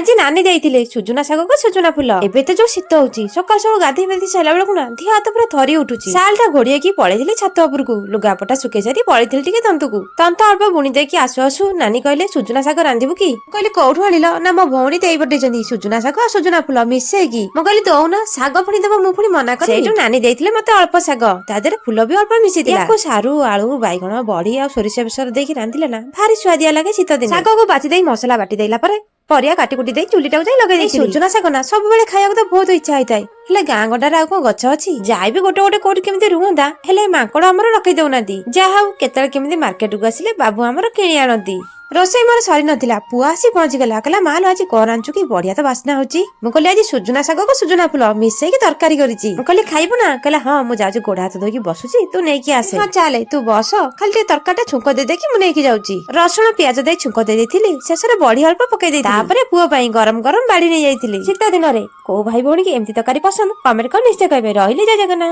ଆଜି ନାନୀ ଦେଇଥିଲେ ସୁଜୁନା ଶାଗକୁ ସୁଜୁନା ଫୁଲ। ଏବେ ତ ଯୋଉ ଶୀତ ହଉଛି, ସକାଳୁ ସକାଳୁ ଗାଧେଇ ପାଧେଇ ସାରିଲା ବେଳକୁ ନା ଦିହ ହାତ ପୁରା ଥରି ଉଠୁଛି। ଶାଲ ଟା ଘୋଡେଇକି ପଳେଇଥିଲି ଛାତ ଉପରକୁ। ଲୁଗାପଟା ଶୁଖେଇ ସାରି ପଳେଇଥିଲି ଟିକେ ତନ୍ତକୁ। ତନ୍ତ ଅଳ୍ପ ବୁଣି ଦେଇକି ଆସୁ ଆସୁ ନାନୀ କହିଲେ, "ସୁଜୁନା ଶାଗ ରାନ୍ଧିବୁ କି?" ମୁଁ କହିଲି, "କୋଉଠୁ ଆଣିଲ?" ନା, ମୋ ଭଉଣୀ ଦେଇ ପଠେଇଛନ୍ତି ସୁଜୁନା ଶାଗ ଆଉ ସୁଜୁନା ଫୁଲ ମିଶେଇକି। ମୁଁ କହିଲି, "ଦଉନ ଶାଗ ପୁଣି ଦବ, ମୁଁ ପୁଣି ମନା କଲି?" ସେଇଠୁ ନାନୀ ଦେଇଥିଲେ ମତେ ଅଳ୍ପ ଶାଗ, ତା ଦେହରେ ଫୁଲ ବି ଅଳ୍ପ ମିଶିଥିଲା। ୟାକୁ ସାରୁ, ଆଳୁ, ବାଇଗଣ, ବଢି ଆଉ ସୋରିଷ ବେସର ଦେଇକି ରାନ୍ଧିଲେ ନା ଭାରି ସୁଆଦିଆ ଲାଗେ ଶୀତ ଦିନ। ଶାଗକୁ ବାଛି ଦେଇ ମସଲା ବାଟି ଦେଲା ପରେ ପରିବା କାଟି କୁଟି ଦେଇ ଚୁଲିଟାକୁ ଯାଇ ଲଗେଇ ଦେଇଥିଲି। ସୁଜୁନା ଶାଗ ନା ସବୁବେଳେ ଖାଇବାକୁ ତ ବହୁତ ଇଚ୍ଛା ହେଇଥାଏ, ହେଲେ ଗାଁ ଗଣ୍ଡାରେ ଆଉ କଣ ଗଛ ଅଛି? ଯାଇ ବି ଗୋଟେ ଗୋଟେ କୋଉଠି କେମିତି ରୁହନ୍ତା, ହେଲେ ମାଙ୍କଡ ଆମର ରଖେଇ ଦଉନାହାନ୍ତି। ଯାହା ହଉ, କେତେବେଳେ କେମିତି ମାର୍କେଟକୁ ଆସିଲେ ବାବୁ ଆମର କିଣି ଆଣନ୍ତି। ରୋଷେଇ ମୋର ସରି ନଥିଲା, ପୁଅ ଆସି ପହଞ୍ଚିଗଲା। କହିଲା, "ମା ଲୋ, ଆଜି କଣ ରାନ୍ଧୁଛୁ କି? ବଢିଆ ତ ବାସ୍ନା ହଉଛି।" ମୁଁ କହିଲି, "ଆଜି ସୁଜୁନା ଶାଗକୁ ସୁଜୁନା ଫୁଲ ମିଶେଇକି ତରକାରୀ କରିଛି।" ମୁଁ କହିଲି, "ଖାଇବୁ ନା?" କହିଲା, "ହଁ, ମୁଁ ଯାଉଛି, ଗୋଡ ହାତ ଧୋଇକି ବସୁଛି, ତୁ ନେଇକି ଆସେ।" ହଁ, ଚାଲେ, ତୁ ବସ, ଖାଲି ଟିକେ ତରକାରୀଟା ଛୁଙ୍କ ଦେଇ ଦେଇକି ମୁଁ ନେଇକି ଯାଉଛି। ରସୁଣ ପିଆଜ ଦେଇ ଛୁଙ୍କ ଦେଇ ଦେଇଥିଲି। ଶେଷରେ ବଢି ଅଳ୍ପ ପକେଇ ଦେଇଥିଲି। ତାପରେ ପୁଅ ପାଇଁ ଗରମ ଗରମ ବାଢି ନେଇ ଯାଇଥିଲି। ଶୀତ ଦିନରେ କୋଉ ଭାଇ ଭଉଣୀ କି ଏମିତି ତରକାରୀ ପସନ୍ଦ, କମେଣ୍ଟ କରି ନିଶ୍ଚୟ କହିବେ। ରହିଲି, ଜୟ ଜଗନ୍ନାଥ।